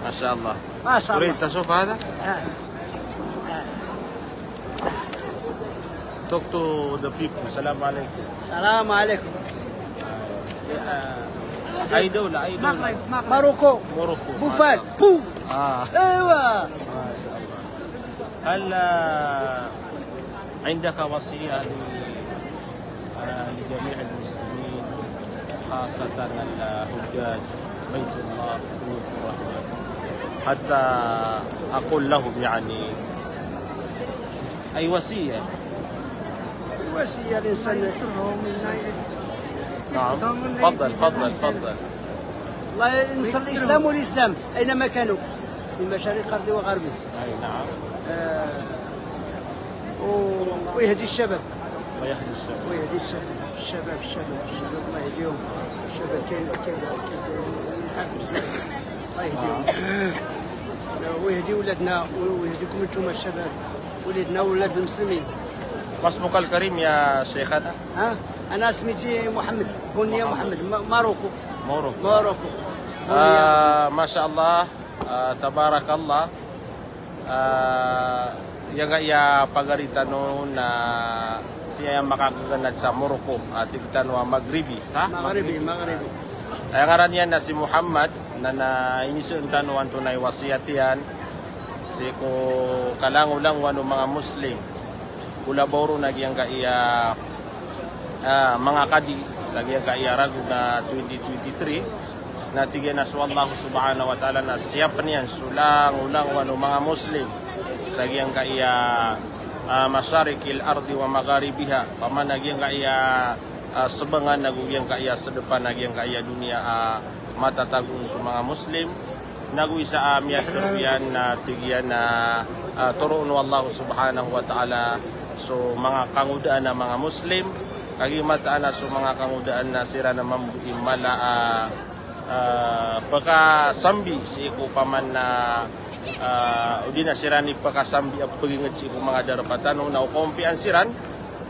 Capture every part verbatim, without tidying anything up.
ما شاء الله. ما شاء الله. تريد تشوف هذا؟ آه. Talk to the people. السلام عليكم. السلام عليكم. آه، أي دولة؟ أي دولة؟ مغرب، مغرب. ماروكو. موروكو. بوفال. ما شاء الله. بو. آه. أيوة. ما شاء الله. هل، آه، عندك وصية ل-، آه، لجميع المسلمين، خاصة الحجاج بيت الله، بيوت الرحمن، حتى أقول لهم، يعني، أي وصية؟ الوصية الإنسان. نعم. تفضل، تفضل، تفضل. الله ينصر الإسلام والإسلام أينما كانوا، في مشارق الأرض وغربها. أي نعم. آه، و-، ويهدي الشباب. ويهدي الشباب. ويهدي الشباب. الشباب، الشباب، الشباب، الله يهديهم. الشباب كاين، كاين، كاين، كاين بزاف. الله يهديهم. آه. ويهدي ولادنا، ويهديكم انتم الشباب. ولادنا وولاد المسلمين. ما اسمك الكريم يا شيخنا؟ ها؟ أنا سميتي محمد، بنية محمد، م-، ماروكو. ماروكو. ماروكو. بنية. آه، ما شاء الله. Ah, tabarakallah. Ah, giyangkaya pagari tano na sii aya makagaganad sa Morocco, ah, tig tano a Maghribi, sa? Maghribi, Maghribi. Aya ngaran iyan na si Muhammad, na, na inisoon tano antonaa i wasiyat iyan sii ko kalangolangowan o manga Muslim. Kolaboran a giyangkaya, ah, manga kadi sa giyangkaya ragon a twenty twenty-three, na tig iyan a so Allah subhanahu wa ta'ala na siyapn iyan so langolangowan o manga Muslim sa giyangkaya, ah, masharikil ardi wa magharibiha, pman a giyangkaya, ah, sbangan ago giyangkaya sdpan a giyangkaya doniya, ah, matatago on so manga Muslim. Nago isa a miyatharo iyan na tig iyan a, ah, toroon o Allah subhanahu wa ta'ala so manga kangodaan a manga Muslim, kagiya mataan a so manga kangodaan na siran a mambo i mala a, ah, pkasambi sii ko paman na, ah, odi na siran i pkasambi a pagingd sii ko manga darpa tano na o kaompian siran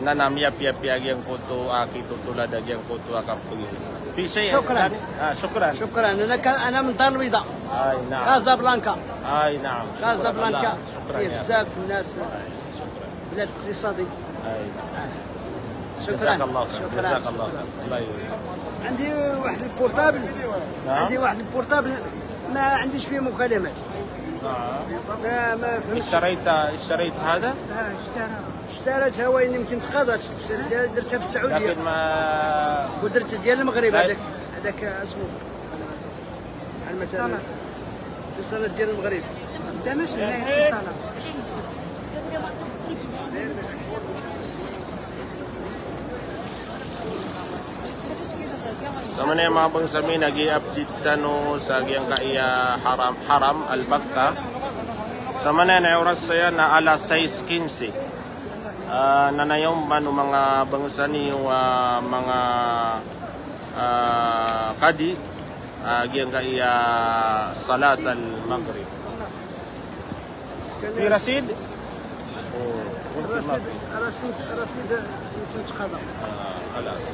na na miyapiyapiya giyangkoto a kitotolad a giyangkoto a kapagingd. Fi shay'. Shukran. Ah, shukran. Shukran. Ana ka-, ana min Dar al Bayda. Ay, naam. Casablanca. Ay, naam. Shukran. Casablanca. Shukran. Fiha bzaf nas. Ay, shukran. Blad iqtisadi. Ay. Ah. Shukran. Jazakallah khair. Shukran. Jazakallah khair. Allah yahfazak. عندي واحد البورطابل. نعم. عندي واحد البورطابل، ما عنديش فيه مكالمات. نعم. ما، ما فهمتش. اشتريت، اشتريت هذا؟ آه، اشترى. اشتريتها وين يمكن تقاضات، اشتريتها درتها في السعودية. لكن ما ودرت ديال المغرب، لا. هذاك، هذاك اسمه، على المثل. اتصالات. اتصالات ديال المغرب. عندناش هنا اتصالات. Samanaya manga bangsa mi, na giya update tano sa giyangkaya haram, haram al-Makkah. Samanaya na oras saya na alas sais kinse. Ah, na nayaw man o manga bangsa niyo, ah, manga, ah, kadi, ah, giyangkaya salat al-Maghrib. Fi rasid? Oh, الرصيد، الرصيد، الرصيد يمكن تقاضى. Ah, khalas.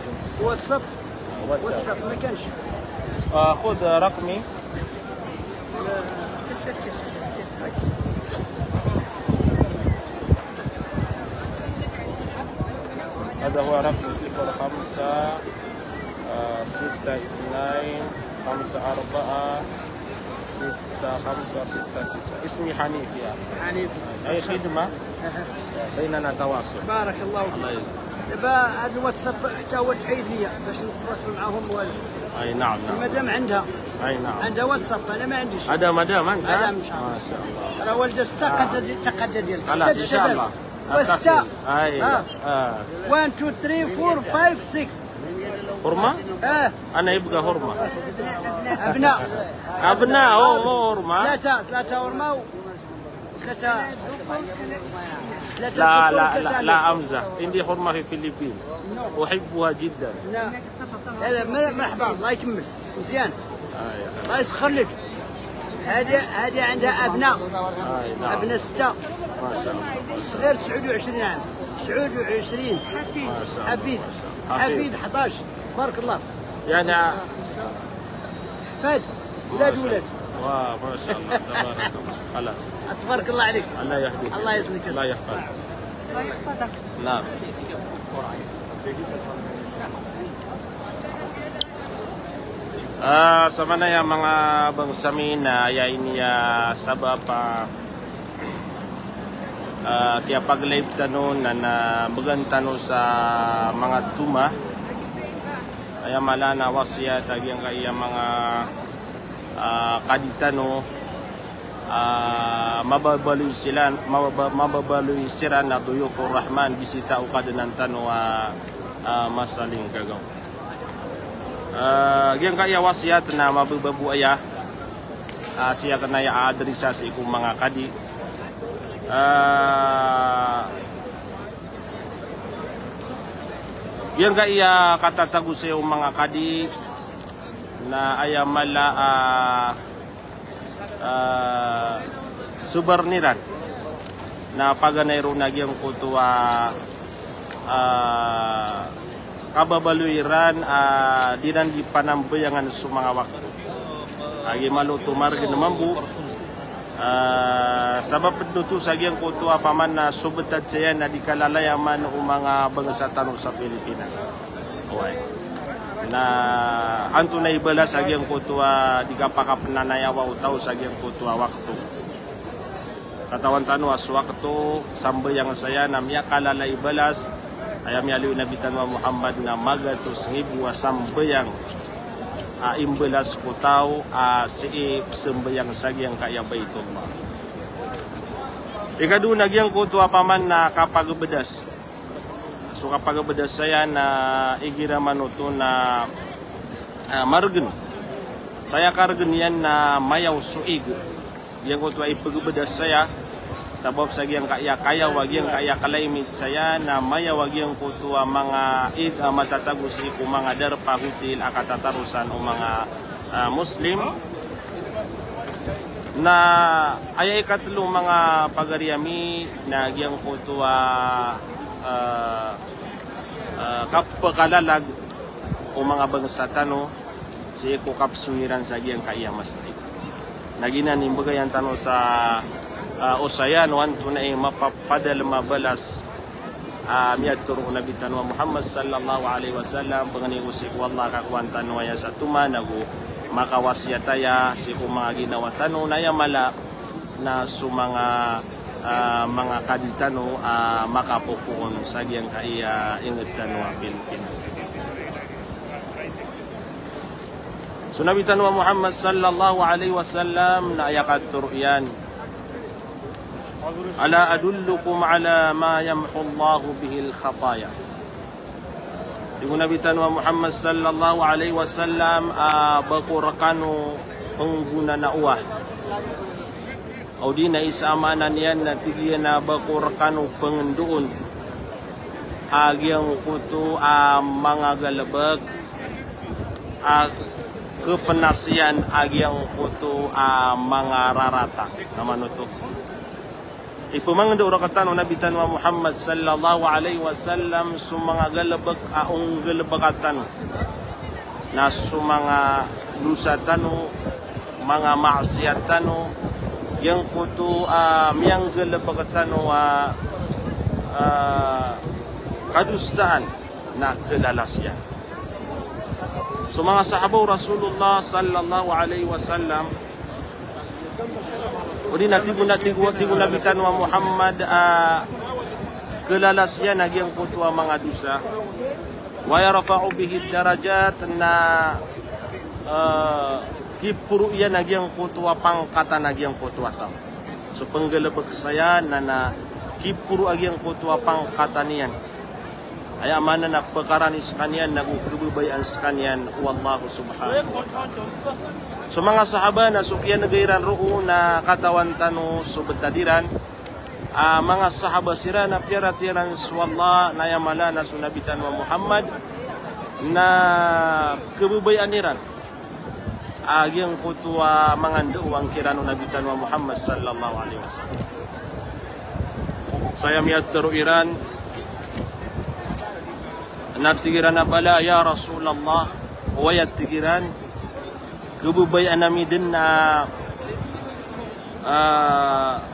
WhatsApp؟ Ah, WhatsApp. WhatsApp ما كانش. Ah, khudh raqmi. هذا هو رقم صفر خمسة، آه، ستة اثنين خمسة أربعة ستة خمسة ستة تسعة. اسمي حنيف يا أخي. حنيف. أي خدمة؟ أها. بيننا تواصل. بارك الله فيك. الله يجزاك. دابا هذا الواتساب حتى هو تحيد ليا باش نتواصل معاهم والو. أي نعم، نعم. المدام عندها. أي نعم. عندها واتساب، أنا ما عنديش. هذا مدام أنت؟ مدام إن شاء الله. ما شاء الله. راه والدة ستة آه. قد، تقدى ديالك. خلاص، ستة إن شاء شباب. الله. وستة. أتصل. أي. آه. آه. One, two, three, four, five, six. حرمة؟ آه. أنا يبقى حرمة. أبناء. أبناء، أو، أو حرمة. ثلاثة، ثلاثة حرمة و-، ثلاثة. لا، لا، لا، لا، أمزح. عندي حرمة في الفلبين. أحبها جدًا. لا. لا، لا، مر-، مرحبا، الله يكمل. مزيان. آه، يا. الله يسخر لك. هذه، هذه عندها أبناء. آه، نعم. أبناء ستة. ما شاء الله. الصغير تسعود وعشرين عام. تسعود وعشرين. حفيد. ما شاء الله. حفيد. ما شاء الله. حفيد. حفيد، حداش. بارك الله. يعني خمسة، خمسة. فهد. ولاد، ما شاء الله. ولاد. Wa, masha Allah, tabarakallah. Khalas. Tabarakallah alaik. Allah yahdik. Allah yahdik. Allah yahfadhak. Naam. Ah, samanaya manga bangsa mi na aya ini a sabap a, ah, kiyapaglive tano na, na mbgan tano sa manga toma. Aya mala na wasiyat a giyangkaya manga, ah, kadi tano, ah, mababaloy siran, mababa-, mababaloy siran na duyufur Rahman, bisita o Kadnan tano a, ah, masalinggagaw. Ah, giyangkaya wasiyat na mababa bo aya, ah, sii akn aya adrisa sii ko manga kadi. Ah, giyangkaya katatago sii o manga kadi na aya mala a, ah, sobar iran na paganay ron a giyangkoto a, ah, kababaloy iran a di iran di panambayangan so manga wakto. A giya malo oto margn mambo. Ah, sabap pd oto sa giyangkoto a paman na so btad saya na di kalalayaman o manga bangsa tano sa Pilipinas. Oway. Na antonaa i balas a giyangkoto a di kapakapnanayawa o taw sa giyangkoto a wakto. Katawan tano a so wakto sambayang saya na miyakalala i balas, aya miyaaloy o Nabi tano a Muhammad na magatos nggibo a sambayang a imbalas ko taw a sii pzambayang sa giyangkaya Baitullah. Ikadowa na giyangkoto a paman na kapagbdas. So kapagbdas saya na igira man oto na, ah, margn. Saya kargn iyan na mayaw so ig. Giyangkoto a ipagbdas saya. Sabap sa giyangkaya kayaw a giyangkaya climate saya na mayaw a giyangkoto a manga ig a matatago sii ko manga darpa, hotel a katatarosan o manga, ah, Muslim. Na aya ikatlo manga pagari ami na giyangkoto a, ah, ah, kapakalalag o manga bangsa tano sii ko kapsoy iran sa giyangkaya masjid. Na giyanan i mbagayan tano sa, ah, osayan o antonaa i mapapadalm a balas a miyatoro o Nabi tano a Muhammad sallallahu alaihi wasallam, pangni ko sii ko Allah ka kowaan tano aya sa toma, nago makawasiyat aya sii ko manga ginawa tano, na aya mala na so manga, ah, manga kadi tano a makapopoon sa giyangkaya ingd tano a Pilipinas. So Nabi tano a Muhammad sallallahu alaihi wasallam na aya katoro iyan, "Ala adullukum ala ma yamhu Allahu bihil khataya?" Tig o Nabi tano a Muhammad sallallahu alaihi wasallam, a ba ko rkano pnggonanaowa. Odi na isa a maana niyan na tig iyan a ba ko rkano pngndoon a giyangkoto a manga galbk a kapnas iyan a giyangkoto a manga rarata. Na manoto. Ipmangndao rktano o Nabi tano a Muhammad sallallahu alaihi wasallam so manga galbk a onggalbka tano. Na so manga dosa tano, manga maasiyat tano, giyangkoto a miyanggalbk tano a, ah, kadosaan na kalalas iyan. So manga sahaba o Rasulullah sallallahu alaihi wasallam, odi na tig o na, tig o, tig o Nabi tano a Muhammad a kalalas iyan a giyangkoto a manga dosa. Wa yarfa'u bihi darajat, na, eh, kiporo iyan a giyangkoto a pangkatan a giyangkoto a taw. So pnggalbk saya na, na kiporo a giyangkoto a pangkatan iyan. Aya maana na pkarani skaniyan nago khababayaan skaniyan o Allah subhanahu wa ta'ala. So manga sahaba na so kiyanega iran roo na katawan tano so btad iran. Ah, manga sahaba siran na piyaratiyaya ran so Allah, na aya mala na so Nabi tano a Muhammad, na khababayaan iran a giyangkoto a manga ndao angkiran o Nabi tano a Muhammad sallallahu alaihi wasallam. Saya miyatero iran, na tig iran a bala ya Rasulullah, oway, tig iran, khababayaan ami dn a Ah,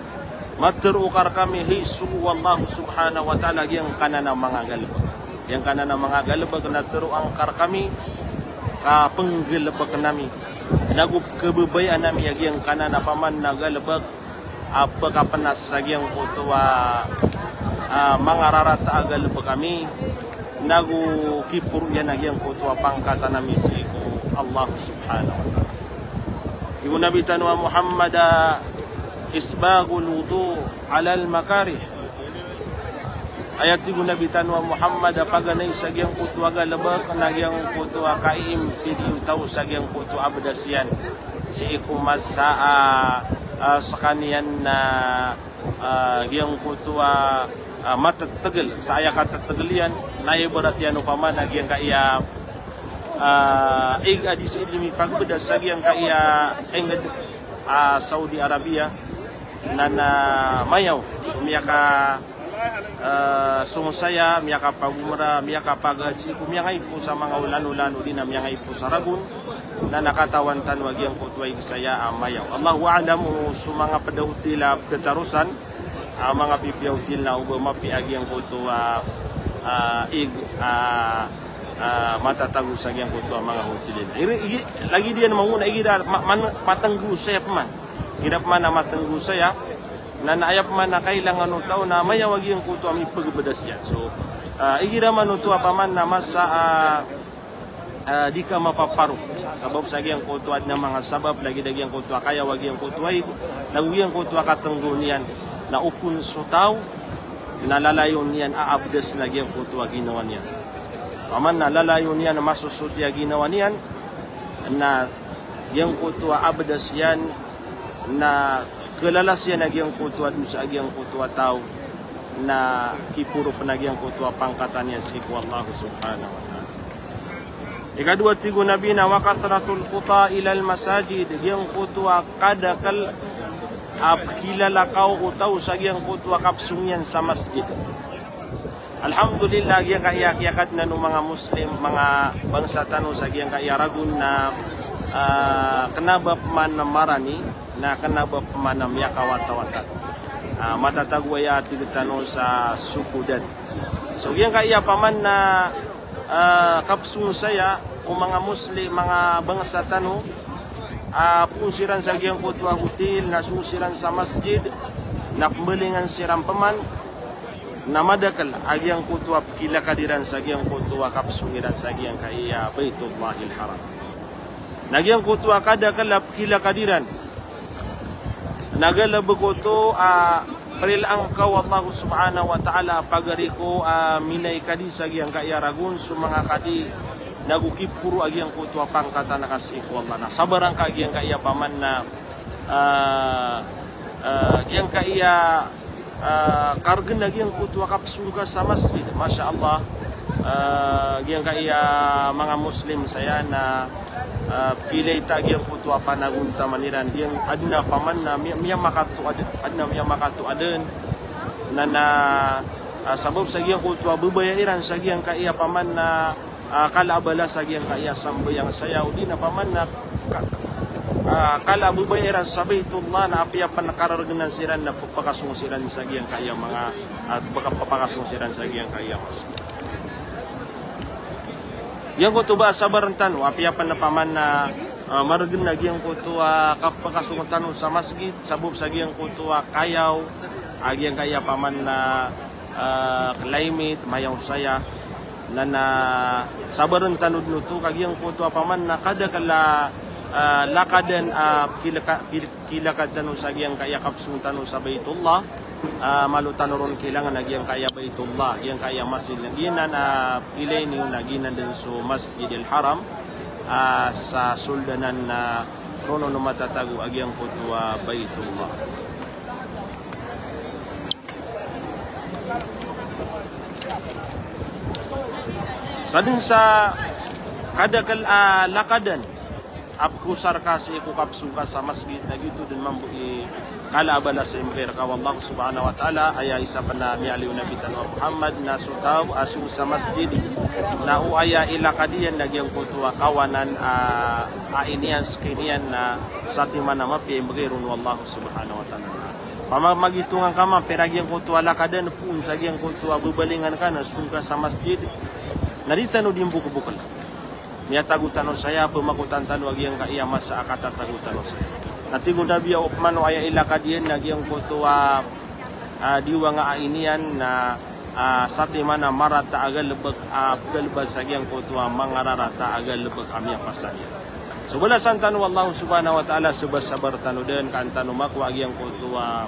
matero ka rkami, hay sogo o Allah subhanahu wa ta'ala, giyangkanan a manga galebek. Giyangkanan a manga galebek na tero angka rkami ka penggalebek nami. Nago pekababayaan ami a giyangkanan a paman na galebek a pekapenas sa giyangkoto a, ah, manga rarata a galebek ami. Nago kiporo iyan a giyangkoto a pangkatan ami sii ko Allah subhanahu wa ta'ala. Tig o Nabi tano a Muhammad a, isbaghul wudu' alal makarih. Aya tig o Nabi tano a Muhammad a paganay sa giyangkoto a galebek na giyangkoto a kaimpidi o taw sa giyangkoto a bedas iyan sii ko masa a, ah, sekaniyan na, ah, giyangkoto a, ah, matetegel. Sa aya katetegel iyan na ibarat iyan opama na giyangkaya, ah, ig a di sii di mipagbedas sa giyangkaya inged a Saudi Arabia, na, na mayaw so miyaka, ah, song saya, miyakapagomra, miyakapaghaji ko miyangaipo sa manga olan-olan odi na miyangaipo sa ragon, na na katawan tano a giyangkoto a ig saya a mayaw. Allahu a'lam o so manga ped a otil a peketarosan a manga pipiya otil na oba mapiya a giyangkoto a, ah, ig a, ah, matatago sa giyangkoto a manga otil iyan. Iri, igi, lagid iyan mangona igira ma-, man-, matenggo saya peman. Igira peman a matenggo saya, na, na aya peman a kailangan o taw na mayaw a giyangkoto a mipegbedas iyan. So, ah, igira man oto a paman na masa a, ah, di ka mapaparo. Sabap sa giyangkoto a aden a manga sabap, lagid a giyangkoto a kayaw a giyangkoto a ig, nago giyangkoto a katenggo niyan. Na okon so taw na lalayon iyan a abedas na giyangkoto a ginawa niyan. Paman na lalayon iyan a masosoti a ginawa niyan, na giyangkoto a abedas iyan, na kelalas iyan a giyangkoto a dosa a giyangkoto a taw, na kiporo pen a giyangkoto a pangkatan iyan sii ko Allah subhanahu wa ta'ala. Ikadowa, tig o Nabi na, wa kathratul khuta ilal masajid, giyangkoto a kadakel a pekilalakaw o taw sa giyangkoto a kapesong iyan sa masjid. Alhamdulillah, giyangkaya kiyakadnan o manga Muslim, manga bangsa tano sa giyangkaya ragon na, ah, kena ba peman a marani, na kena ba peman a miyakawatawata. Ah, matatago aya tig tano sa sokodan. So giyangkaya paman na, ah, kapesong saya o manga Muslim, manga bangsa tano, ah, poon siran sa giyangkoto a hotel, na song siran sa masjid, na pembalingan siran peman, na madakel a giyangkoto a pekilakad iran sa giyangkoto a kapesong iran sa giyangkaya Baitullahil Haram. Na giyangkoto a kadakel a pekilakad iran na galebek oto a, ah, perila angka o Allah subhanahu wa ta'ala a pagari ko, ah, minaikadi sa giyangkaya ragon so manga kadi, nago kiporo a giyangkoto a pangkatan ka sii ko Allah. Na sabar angka giyangkaya paman na, ah, ah, giyangkaya ah, karegen a giyangkoto a kapesong ka sa masjid. Masha Allah. Ah, giyangkaya manga Muslim saya na, ah, pilay ta giyangkoto a panagontaman iran. Giyang aden a paman na miya-, miyamakato aden, aden a miyamakato aden. Na, na, ah, sabap sa giyangkoto a bebaya iran sa giyangkaya paman na ah, kala a balas a giyangkaya sambayang saya, odi na paman na ka-, ah, kala a bebaya iran sa Baitullah na apiya pen kararegenan siran na pepakasong siran sa giyangkaya manga, ah, pepaka-, pepakasong siran sa giyangkaya masjid. Giyangkoto ba a sabar tano, apiya pen na paman na, ah, maregen a giyangkoto a kapekasong tano sa masjid, sabap sa giyangkoto a kayaw a giyangkaya paman na, ah, climate, mayaw saya. Na, na sabaren tano den oto ka giyangkoto a paman na kadakel a, ah, lakadan, ah, kilaka-, kil-, kilakad tano sa giyangkaya kapesong tano sa Baitullah. Ah, malo tano ron kailangan a giyangkaya Baitullah, giyangkaya masjid na giyanan, ah, pilay niyo na giyanan den so Masjidil Haram, ah, sa soldanan na ron o matatago a giyangkoto a Baitullah. Sa den sa kadakel a lakadan a pkosar ka sii ko kapsong ka sa masjid, na giyoto dn mambo i kala a balas a imbgay rka o Allah subhanahu wa ta'ala. Aya isa pn a miyaaloy o Nabi tano a Muhammad na so taw a sold sa masjid na o aya ilakad iyan na giyangkoto a kawanan a, a iniyan, skaniyan na satiman a mapiya imbgay ron o Allah subhanahu wa ta'ala. Pamamagitongan ka man pira giyangkoto a lakadan poon sa giyangkoto a babalingan ka na song ka sa masjid, na di tano di mbokbokl. Miyatago tano saya, pmakotan tano a giyangkaya masa a katatago tano saya. Na tig o Nabi a opama o aya ilakad iyan na giyangkoto a, a, diwang a iniyan na, a, satiman a marata a galbk a pgalbad sa giyangkoto a mangararata a galbk a miyapasad iyan. So balasan tano o Allah subhanahu wa ta'ala, sabar-sabar tano dn, ka an tano makowa a giyangkoto a,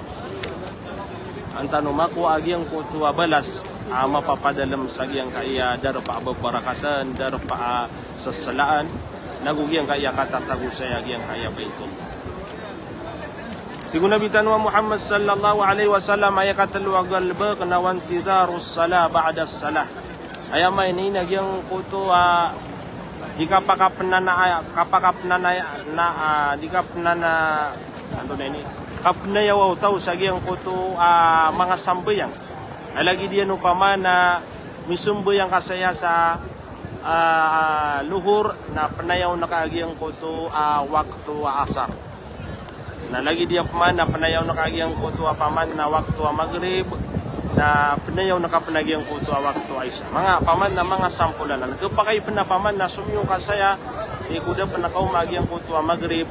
an tano makowa a giyangkoto a balas a mapapadalm sa giyangkaya darpa a babarakatan, darpa a sasalaan, nago giyangkaya katatago saya giyangkaya Baitullah. Tig o Nabi tano a Muhammad sallallahu alaihi wasallam, aya katlo a galbk na wantidharus salah ba'das salah. Aya maana niyan na giyangkoto a di kapakapnana, a, kapakapnana, na, a, di kapnana, antonaa ini, kapnayawa o taw sa giyangkoto a manga sambayang. A lagid iyan opama na misambayang ka saya sa, a, lohor, na pnayawn ka a giyangkoto a wakto a asar. Na lagid iyan opama na pnayawn ka a giyangkoto a opama na wakto a magrib, na pnayawn ka pn a giyangkoto a wakto a isa. Manga opama na manga sampolan. Na khapakay pn a opama na somiyo ka saya sii ko da pn kaoma a giyangkoto a magrib,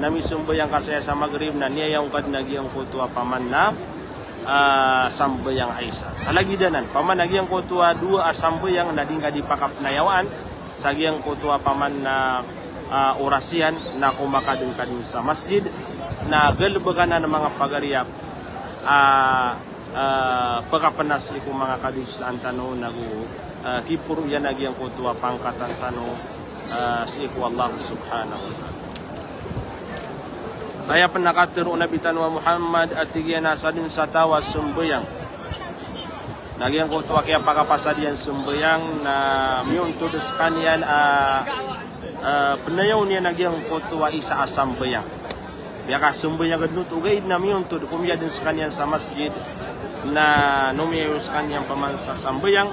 na misambayang ka saya sa magrib, na niyayawn ka dn a giyangkoto a opama na, a, sambayang a isa. Sa lagid anan, opama na giyangkoto a dowa a sambayang na di ngka di pakapnayawaan sa giyangkoto a opama na, a, oras iyan, na komakadn ka dn sa masjid, na galbk anan a manga pagari a, a, a, pkapnas sii ko manga kadosaan tano, nago, a, kiporo iyan a giyangkoto a pangkatan tano, a, sii ko Allah subhanahu wa ta'ala. Saya pn a katharo o Nabi tano a Muhammad a tig iyan a sadn sa taw a sambayang na giyangkoto a kiyapakapasad iyan sambayang na miyontod skaniyan a, a, pnayawn iyan a giyangkoto a isa a sambayang. Miyakasambayang dn oto, ogaid na miyontod, komiya dn skaniyan sa masjid, na nomiyayaw skaniyan opama sa sambayang,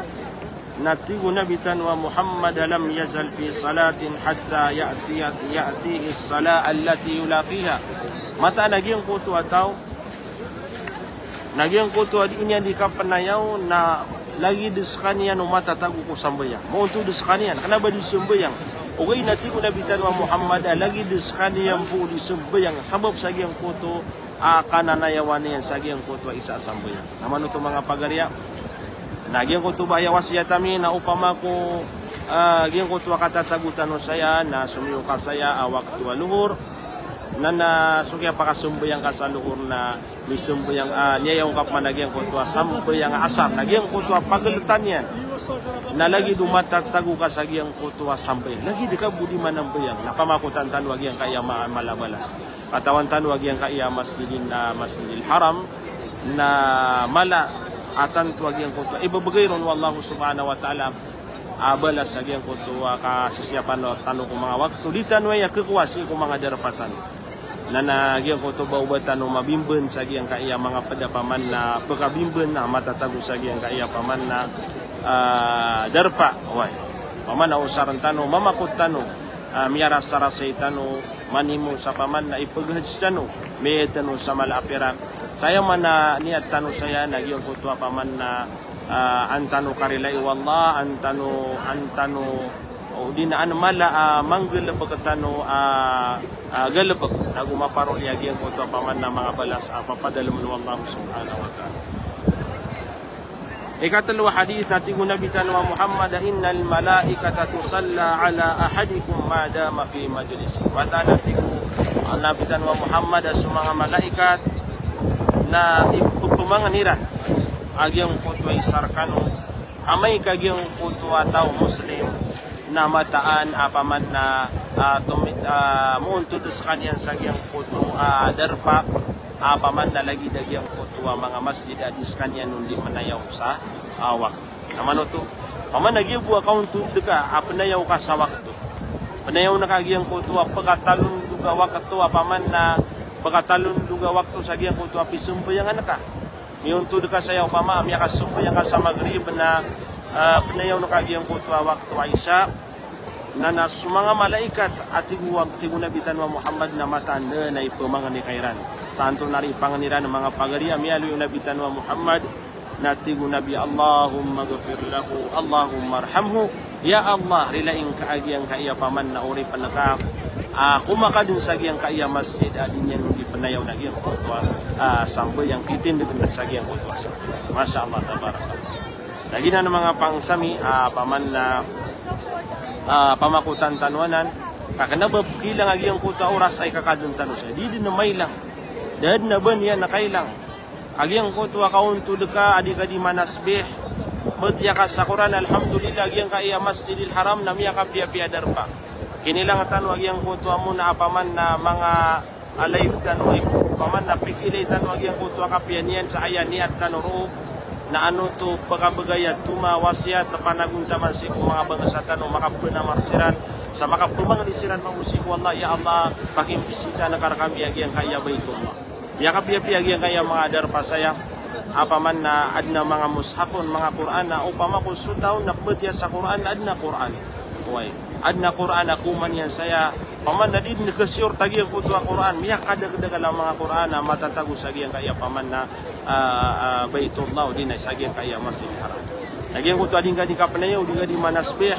na tig o Nabi tano a Muhammad, lam yazal fi salatin hatta ya'tiya, ya'tihi as-salah allati yulaqiha. Mataan a giyangkoto a taw, na giyangkoto a di niyan di kapnayaw na lagid skaniyan o matatago ko sambayang. Maontod skaniyan, kna ba di sambayang. Ogaid na tig o Nabi tano a Muhammad a lagid skaniyan bo di sambayang, sabap sa giyangkoto a kananayawan iyan sa giyangkoto a isa a sambayang. Na mano oto manga pagari a, na giyangkoto ba aya wasiyat ami na opama ko, a, giyangkoto a katatago tano saya, na somiyo ka saya a wakto a lohor, na, na so kiyapakasambayang ka sa lohor na misambayang, a, niyayaw ka pman a giyangkoto a sambayang a asar, na giyangkoto a pagltan iyan na lagid o matatago ka sa giyangkoto a sambayang. Lagid ka bo di manambayang. Na pamakotan tano a giyangkaya ma-, mala a balas. Katawan tano a giyangkaya Masjidin, a, Masjidil Haram, na mala a tanto a giyangkoto a ibebegay ron o Allah subhanahu wa ta'ala a balas a giyangkoto a kasisiyapan tano ko manga wakto. Di tano aya khakowa sii ko manga darpa tano. Na, na giyangkoto ba o ba tano mabimban sa giyangkaya manga pd a opama na pkabimban a matatago sa giyangkaya opama na, a, darpa. Oway. Opama na osarn tano, mamakot tano, a, miyarasarasay tano, manimo sa opama na ipghadj tano, miyayad tano sa mala a pirak. Saya man a niyat tano saya na giyangkoto a opama na, a, an tano karilai o Allah, an tano, an tano, o di na an mala a manggalbk tano a, a, galbk, nago maparoli a giyangkoto a opama na manga balas a papadalmn o Allah subhanahu wa ta'ala. Ikatlo a hadith na tig o Nabi tano a Muhammad, innal malaikata tusalla ala ahadikum ma dama fi majlisi. Mataan a tig o Nabi tano a Muhammad a so manga malaikat na ipphmangn iran a giyangkoto a isa rkano, amay ka giyangkoto a taw Muslim, na mataan a opama na, a, tomit-, a, moontod skaniyan sa giyangkoto a darpa, a, opama na lagid a giyangkoto a manga masjid a di skaniyan on di manayaw sa, a, wakto. Na mano oto, opama na giya bo a kaontod ka a pnayaw ka sa wakto. Pnayawn ka giyangkoto a pkatalondog a wakto, opama na pkatalondog a wakto sa giyangkoto a pisambayangan ka. Miyontod ka saya opama, miyakasambayang ka sa Maghrib na, ah, pnayawn ka giyangkoto a wakto a Isha. Na, na so manga malaikat a tig o, tig o Nabi tano a Muhammad na mataan dn a ipamangni ka iran. Sa antonaa i pangni iran a manga pagari a miyaaloy o Nabi tano a Muhammad, na tig o Nabi, "Allahummaghfir lahu, Allahummarhamhu." Ya Allah, rilai ngka a giyangkaya opama na oripn ka, ah, komakadn sa giyangkaya masjid a di niyan on di pnayawn a giyangkoto a, ah, sambayang, kitindg sa giyangkoto a sambayang. Masha Allah, tabarakallah. Na giyanan manga pangsa mi, ah, opama na, ah, pamakotan tano anan, ka kna ba pkiilang a giyangkoto a oras a ikakadn tano saya. Di dn mailang. Da dn a ba niyan a kailang. A giyangkoto a kaontod ka a di ka di manasbih, mbatiya ka sa Qur'an, alhamdulillah, a giyangkaya Masjidil Haram na miyakapiyapiya a darpa. Kinilang tano a giyangkoto a mona a opama na manga a live tano, opama na pkhailay tano a giyangkoto a kapiya niyan sa aya niyat tano roo, na ano oto pkabgay a toma, wasiyat, panagontaman sii ko manga bangsa tano, makapnamar siran, sa makapmangni siran mambo sii ko Allah, ya Allah, pakimbisita ngka rkami a giyangkaya Baitullah. Miyakapiyapiya a giyangkaya manga darpa saya, opama na adn a manga mushaf on, manga Qur'an, a opama ko so taw na pmbatiya sa Qur'an, adn a Qur'an. Oway. Adn a Qur'an a kooma niyan saya, opama na di dn khasiyort a giyangkoto a Qur'an, miyakadakdakl a manga Qur'an a matatago sa giyangkaya opama na, ah, ah, Baitullah, odi na sa giyangkaya Masjidil Haram. Na giyangkoto a di ngka di kapnayaw, di ka di manasbih,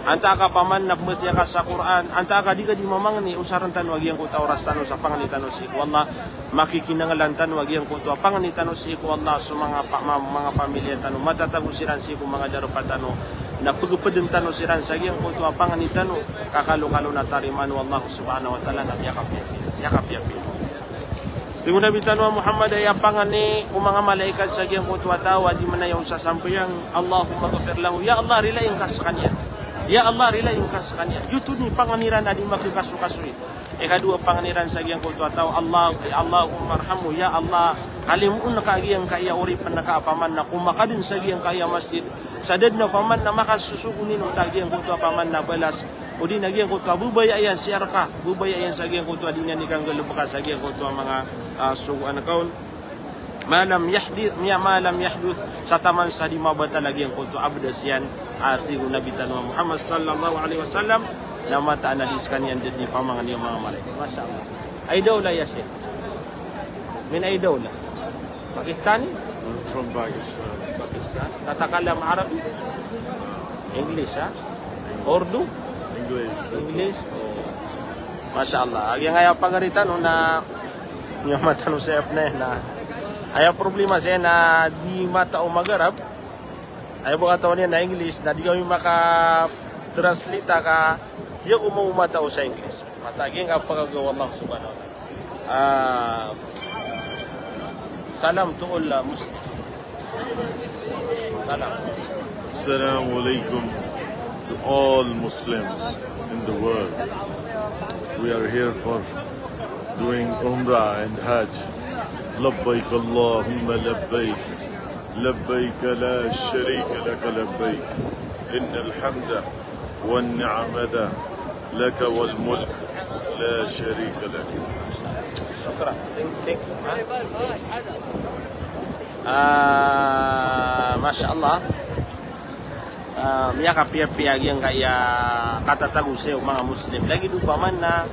antaa ka opama na pmbatiya ka sa Qur'an, antaa ka di ka di mamangni, osarn tano a giyangkoto a oras tano sa pangni tano sii ko Allah, makikinanglan tano a giyangkoto a pangni tano sii ko Allah, so manga pa-, ma-, manga pamilya tano, matatago siran sii ko manga darpa tano, na pgpdn tano siran sa giyangkoto a pangni tano, ka kalokalo na tarimaan o Allah subhanahu wa ta'ala na miyakapiyapiya, miyakapiyapiya. Tig o Nabi tano a Muhammad a aya pangni o manga malaikat sa giyangkoto a taw a di manayaw sa sambayang, Allahummaghfir lahu, ya Allah, rilai ngka skaniyan. Ya Allah, rilai ngka skaniyan. Giyoto i pangni iran a di makikasokasoy. Ikadowa pangni iran sa giyangkoto a taw, Allah, Allahummarhamhu, ya Allah, kalimoon ka a giyangkaya oripn ka a opama na komakadn sa giyangkaya masjid. Sa da dn a opama na makasosogo niyan oto a giyangkoto a opama na balas. Odi na giyangkoto a babaya iyan sii rka, babaya iyan sa giyangkoto a di niyan ikanggalbka sa giyangkoto a manga, ah, sogoan ka on. Ma lam yahdith, miya ma lam yahduth, sa taman sa di mabatal a giyangkoto a abdas iyan, a tig o Nabi tano a Muhammad sallallahu alaihi wasallam, na mataan a di skaniyan dn di pamangni o manga malaikat. Masha Allah. Ay dawla ya Sheikh? Min ay dawla? Pakistani? From Pakistan. Pakistan. Tatakalam Arabi? English, ha? Urdu? English. English? Oh. Masha Allah. Giyangkaya pagari tano na Niyo matano saya pn na aya problema saya na di matao mag-Arab. Aya bo katawan iyan na English, na di kami maka-translate ka, di ako matao sa English. Mataan giyangkaya pagagaw o Allah subhanahu wa ta'ala. Ah, salam to all, ah, Muslim. Salam. Assalamu alaikum to all Muslims in the world. We are here for doing Umrah and Hajj. لبيك اللهم لبيك. لبيك لا شريك لك لبيك. إن الحمد والنعمة لك والملك لا شريك لك. Shukran. Thank, thank you. Ah, masha Allah. Ah, miyakapiyapiya giyangkaya katatago saya o manga Muslim. Lagid o paman na,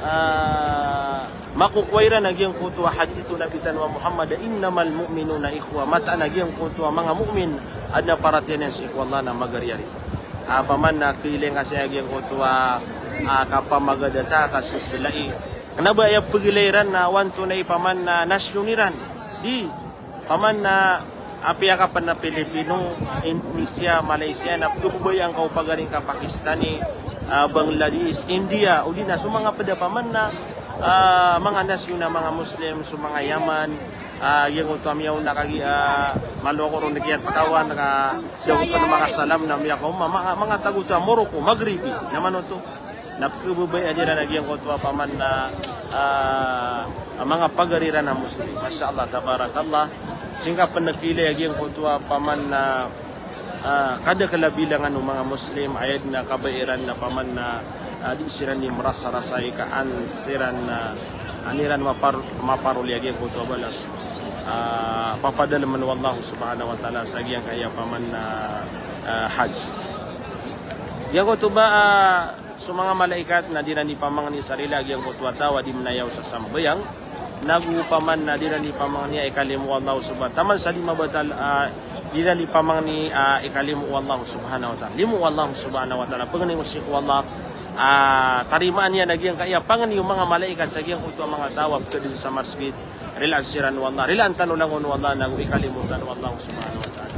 ah, makokowa iran a giyangkoto a hadith o Nabi tano a Muhammad, "Innamal mu'minuna ikhwa." Mataan a giyangkoto a manga mu'min, adn a paratiyaya niyan sii ko Allah na magariyari. Ah, paman na kiilay ngka saya giyangkoto a, ah, kapamagadata, kaseselai. Kna ba aya pegilay iran na o antonaa i paman na nasyon iran. Di, paman na apiya ka pn na Pilipino, Indonesia, Malaysia, na pegababaya ngka o pagari ngka Pakistani, ah, Bangladesh, India, odi na so manga pd a paman na, ah, manga nasyon a manga Muslim, so manga Yaman, ah, giyangkoto a miyaona kagiya, ah, malo ako ron kiyatkawan, ka da ako pn makasalam na miyakaoma, manga, manga tago ta Morocco, Maghribi, na manoto. Na pkhababayaan iran a giyangkoto a paman na, ah, manga pagari ran a Muslim. Masha Allah, tabarakallah. Sii ngka pn kiilay a giyangkoto a paman na, ah, kadakl a bilangan o manga Muslim, aya dn a kabaya iran na paman na, Di siran di marasarasa i ka an siran, ah, an iran mapar-, maparoli a giyangkoto a balas, ah, papadalman o Allah subhanahu wa ta'ala sa giyangkaya paman na, ah, hajj. Giyangkoto ba, ah, so manga malaikat na di iran di pamangni sa rila a giyangkoto a taw a di manayaw sa sambayang, nago paman na di iran di pamangni a ikalimo o Allah subhanahu, taman sa di mabatal, ah, di iran di pamangni a ikalimo o Allah subhanahu wa ta'ala. Limo o Allah subhanahu wa ta'ala. Pangni o sii ko Allah, ah, tarimaan iyan a giyangkaya pangni o manga malaikat sa giyangkoto a manga taw a pkadn sa masgit. Rilaan siran o Allah. Rilaan tano langon o Allah nago ikalimo tano o Allah subhanahu wa ta'ala.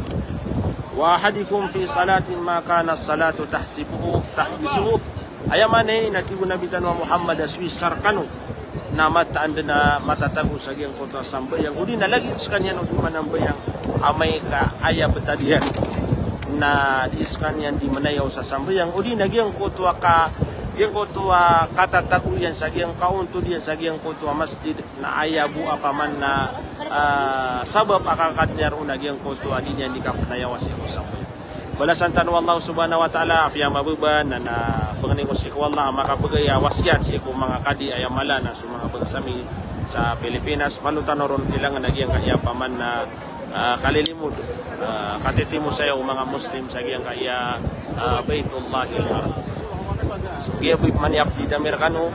Wa ahadikum fi salatin ma kana salatu tahsibuhu, tahbisuhu. Aya maana iyan na tig o Nabi tano a Muhammad a so isa rkano na mataan dn a matatago sa giyangkoto a sambayang, odi na lagid skaniyan o di manambayang, amay ka aya btad iyan na di skaniyan di manayaw sa sambayang, odi na giyangkoto a ka, giyangkoto a katatago iyan sa giyangkoto a ontod iyan sa giyangkoto a masjid, na aya bo a paman na, ah, sabap a kakadn iyan roo na giyangkoto a di niyan di kapnayawa sii ko sambayang. Balasan tano o Allah subhanahu wa ta'ala, apiya mababa na, na pangni ko sii ko Allah a makapagay a wasiyat sii ko manga kadi aya mala na so manga bangsa mi sa Pilipinas, malo tano ron kilangan a giyangkaya paman na, ah, kalilimod, ah, katitimo saya o manga Muslim sa giyangkaya, ah, Baitullahil Haram. So, giya bo i pman i update ami rkano,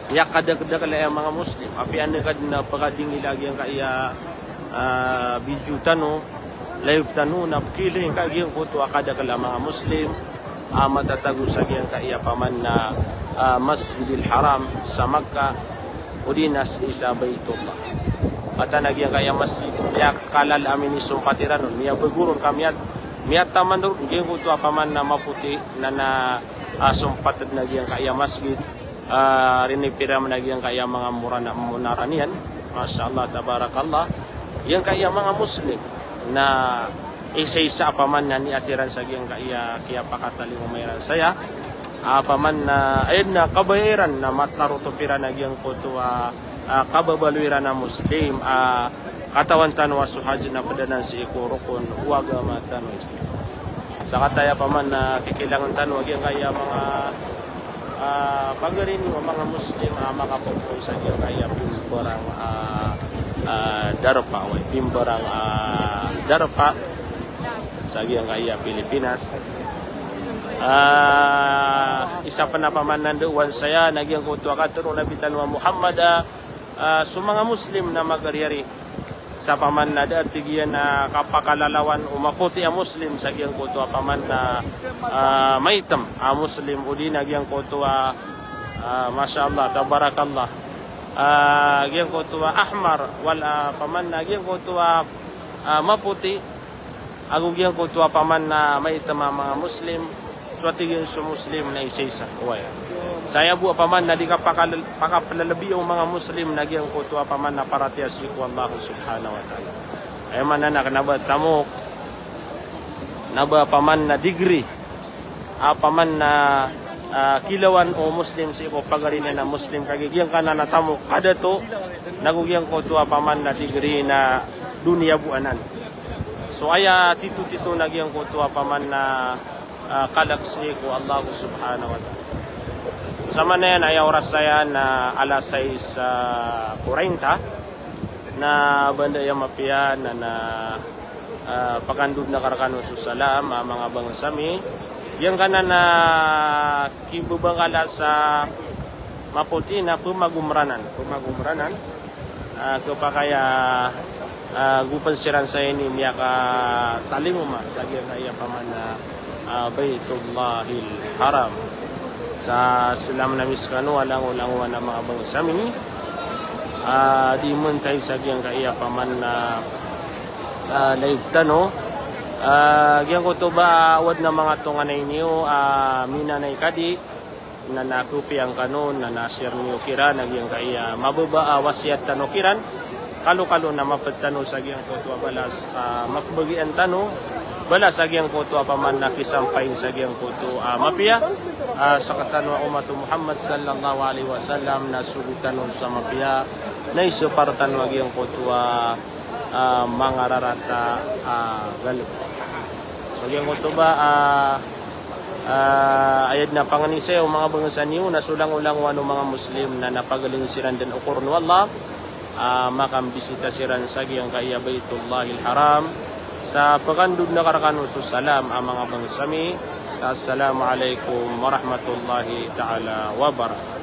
miyakadakdakl aya manga Muslim. Apiya anda ka dn a pakadingila giyangkaya, ah, video tano, live tano, na pkilay ka giyangkoto a kadakl a manga Muslim a matatago sa giyangkaya paman na, ah, Masjidil Haram sa Makkah, odi na sii sa Baitullah. Mataan a giyangkaya masjid, miyakalala a minisompat iran on, miyabago ron ka miyat-, miyataman ron giyangkoto a paman na mapoti na, na, ah, sompat dn a giyangkaya masjid. Ah, rinipiram na giyangkaya manga murana-, munara niyan. Masha Allah, tabarakallah. Giyangkaya manga Muslim na isa-isa a paman na niyat iran sa giyangkaya kiyapakatalingoma iran saya. A paman na, ayan na kabaya iran na matarotop iran a giyangkoto a, ah, kababaloy iran a Muslim, ah, katawan tano a so hajj na pd anan sii ko rokon o agama tano a Islam. Sakataya paman na kikilangan tano a giyangkaya manga, ah, pagari niyo a manga Muslim a makapopoon sa giyangkaya pimbarang, ah, ah, darpa, oway, pimbarang, ah, darpa sa giyangkaya Pilipinas. Ah, isa pn a paman na ndaowan saya na giyangkoto a katharo o Nabi tano a Muhammad a, ah, so manga Muslim na magariyari sa paman na da a tig iyan a kapakalalawan o mapoti a Muslim sa giyangkoto a paman na, ah, maitam a Muslim, odi na giyangkoto a, ah, masha Allah, tabarakallah. Ah, giyangkoto a ahmar, wal, ah, paman na giyangkoto a, ah, mapoti, ago giyangkoto a paman na maitam a manga Muslim, so a tig iyan so Muslim na isa-isa. Oway. Saya bo a paman na di kapakal-, pakaplalabi o manga Muslim na giyangkoto a paman na paratiyaya sii ko Allah subhanahu wa ta'ala. Aya maana na kna ba tamok, kna ba paman na degree a paman na, ah, kilawan o Muslim sii ko pagari niyan a Muslim, kagiya giyangkanan a tamok kadato, nago giyangkoto a paman na degree na doniya bo anan. So aya tito-tito na giyangkoto a paman na, ah, kalk sii ko Allah subhanahu wa ta'ala. Samanaya na aya oras saya na alas sais, ah, kuwarenta, na banda aya mapiya na, na, ah, pakandod na ka rkano so salam a manga bangsa mi. Giyangkanan a kibabangkala sa mapoti na pmagomranan, pmagomranan. Ah, khapakay a, ah, go pn siran saya ini miyakatalingoma sa giyangkaya paman a, ah, Baitullahil Haram. Sa salam ami skano a langolangon a manga bangsa mi, ah, di mantay sa giyangkaya paman a, ah, live tano. Ah, giyangkoto ba a wadn a manga tonganay niyo a minanay kadi, na na kopiya ngka on, na na share niyo kiran a giyangkaya mababa a wasiyat tano kiran. Kalokalo na mapd tano sa giyangkoto a balas, ah, mapbagian tano balas a giyangkoto a paman na kisampay sa giyangkoto a mapiya, ah, sktano a ummat o Muhammad sallallahu alaihi wasallam, na sogo tano sa mapiya, na isopar tano a giyangkoto a, ah, manga rarata a galbk. So giyangkoto ba, ah, Ah, aya dn a pangni saya o manga bangsa niyo na so langolangowan o manga Muslim na napagaling siran dn o korn o Allah, ah, makambisita siran sa giyangkaya Baitullahil Haram. Sa pkandod akn rkano so salam a manga bangsa mi. Sa assalamu alaikum warahmatullahi ta'ala wabarakatuh.